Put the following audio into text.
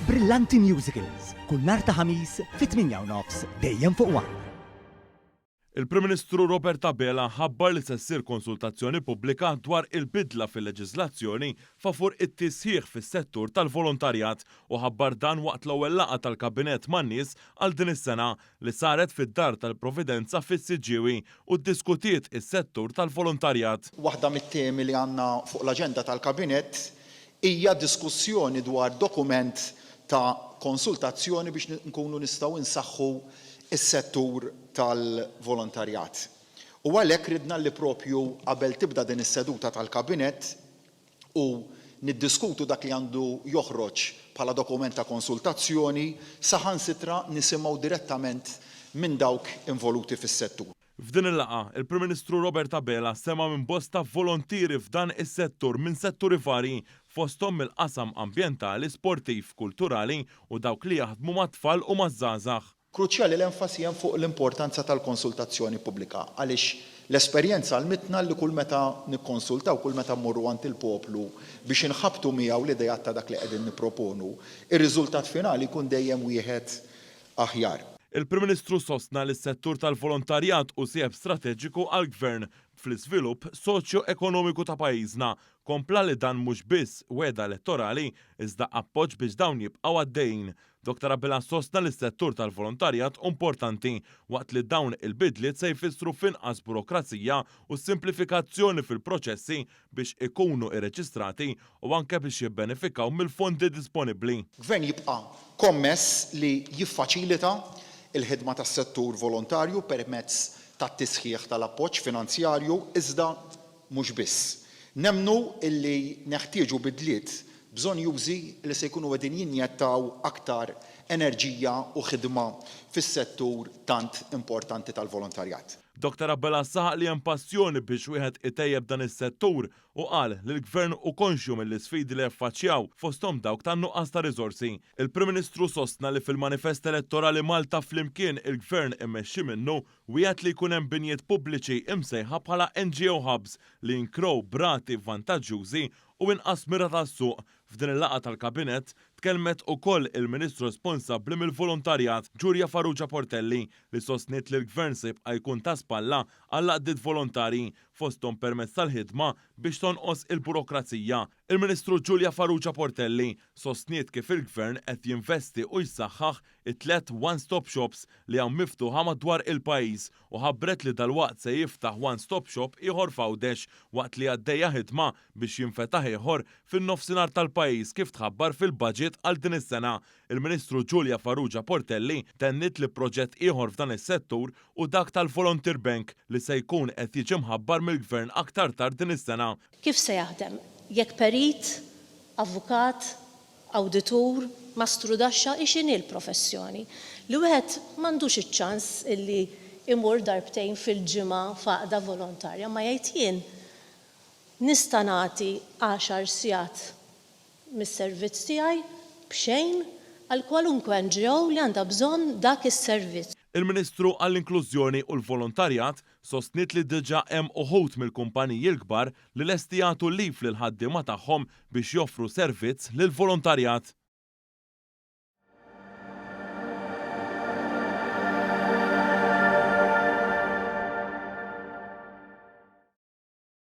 Brillanti Musicals, kull nhar ta' Ħamis fit-8 u nofs dejjem fuq One. Il-Prim Ministru Robert Abela ħabbar li se ssir konsultazzjoni pubblika dwar il-bidla fil-leġiżlazzjoni favur it-tisħiħ fis-settur tal-volontarjat u ħabbar dan waqt l-ewwel laqgħa tal-Kabinett man-nies għal din is-sena li saret fid-Dar tal-Providenza fis-Siġġiewi u ddiskutiet is-settur tal-volontarjat. Waħda mit-temi li għandna fuq l-aġenda tal-Kabinett hija diskussjoni dwar dokument ta' konsultazzjoni biex nkunu nistgħu nsaħħu s-settur tal-volontarjat. U għalhekk ridna li proprju qabel tibda din is-seduta tal-Kabinett u niddiskutu dak li għandu joħroġ bħala dokument ta' konsultazzjoni, saħansitra nisimgħu direttament minn dawk involuti fis-settur. F'din il-laqgħa, il-Prim Ministru Robert Abela sema' minn bosta volontieri f'dan is-settur minn setturi varji, fosthom mill-qasam ambjentali, sportiv, kulturali u dawk li jaħdmu mat-tfal u maż-żgħażagħ. Kruċjali l-enfasi hemm fuq l-importanza tal-konsultazzjoni pubblika għaliex l-esperjenza għallmitna li kull meta nikkonsultaw, kull meta mmorru għand il-poplu biex inħabbtu miegħu l-ideat ta' dak li qegħdin nipproponu, ir-riżultat finali jkun dejjem wieħed aħjar. Il-Prim Ministru sostna li s-settur tal-volontarjat hu sieħeb strateġiku għall-Gvern fl-iżvilupp soċjo-ekonomiku ta' pajjiżna. Kompla li dan mhux biss wegħda elettorali iżda appoġġ biex dawn jibqgħu għaddejjin. Dottor Abela sostna li s-settur tal-volontarjat hu importanti waqt li dawn il-bidliet se jfissru f'inqas burokrazija u simplifikazzjoni fil-proċessi biex ikunu irreġistrati u anke biex jibbenefikaw mill-fondi disponibbli. Gvern jibqa' kommess li jiffaċilita l-ħidma tas-settur volontarju permezz tat-tisħiħ tal-appoġġ finanzjarju iżda mhux biss. Nemmnu li neħtieġu bidliet bżonnjużi li se jkunu qegħdin jinjettaw aktar enerġija u ħidma fis-settur tant importanti tal-volontarjat. Dottor Abela saħaq li hemm passjoni biex wieħed itejjeb dan is-settur u qal li l-Gvern hu konxju mill-isfidi li jaffaċċjaw, fosthom dawk tan-nuqqas ta' riżorsi. Il-Prim Ministru sostna li fil-manifest elettorali Malta Flimkien il-Gvern immexxi minnu wiegħed li jkun hemm binjiet pubbliċi imsejħa bħala NGO Hubs li jinkrew b'rati vantaġġjużi u inqas mira tas-suq. F'din il-laqgħa tal-Kabinett tkellmet ukoll il-Ministru responsabbli mill-Volontarjat, Julia Farrugia Portelli, li sostniet li l-Gvern se jibqa' jkun ta' spalla għall-għaqdiet volontarji, fosthom permezz tal-ħidma biex tonqos il-burokrazija. Il-Ministru Julia Farrugia Portelli sostniet kif il-Gvern qed jinvesti u jsaħħaħ it-tlett one stop shops li hawn miftuħa madwar il-pajjiż u ħabbret li dalwaqt se jiftaħ one stop shop ieħor f'Għawdex waqt li għaddejja ħidma biex jinfetaħ ieħor fin-nofsinhar tal-pajjiż kif tħabbar fil-budget għal din is-sena. Il-Ministru Julia Farrugia Portelli tenniet li proġett ieħor f'dan is-settur hu dak tal-Volunteer Bank li se jkun qed jiġi mħabbar mill-Gvern aktar tard din is-sena. Kif se jaħdem? Jekk perit, avukat, awditur, mastrudaxxa, hi x'inhi l-professjoni, li wieħed m'għandux iċ-ċans illi jmur darbtejn fil-ġimgħa f'għaqda volontarja, imma jgħid jien nista' nagħti għaxar sigħat mis-servizz tiegħi b'xejn għal kwalunkwe NGO li għandha bżonn dak is-servizz. Il-Ministru għall-Inklużjoni u l-Volontarjat sostniet li diġà hemm uħud mill-kumpaniji l-kbar li lesti jagħtu leave lill-ħaddiema tagħhom biex joffru servizz lill-volontarjat.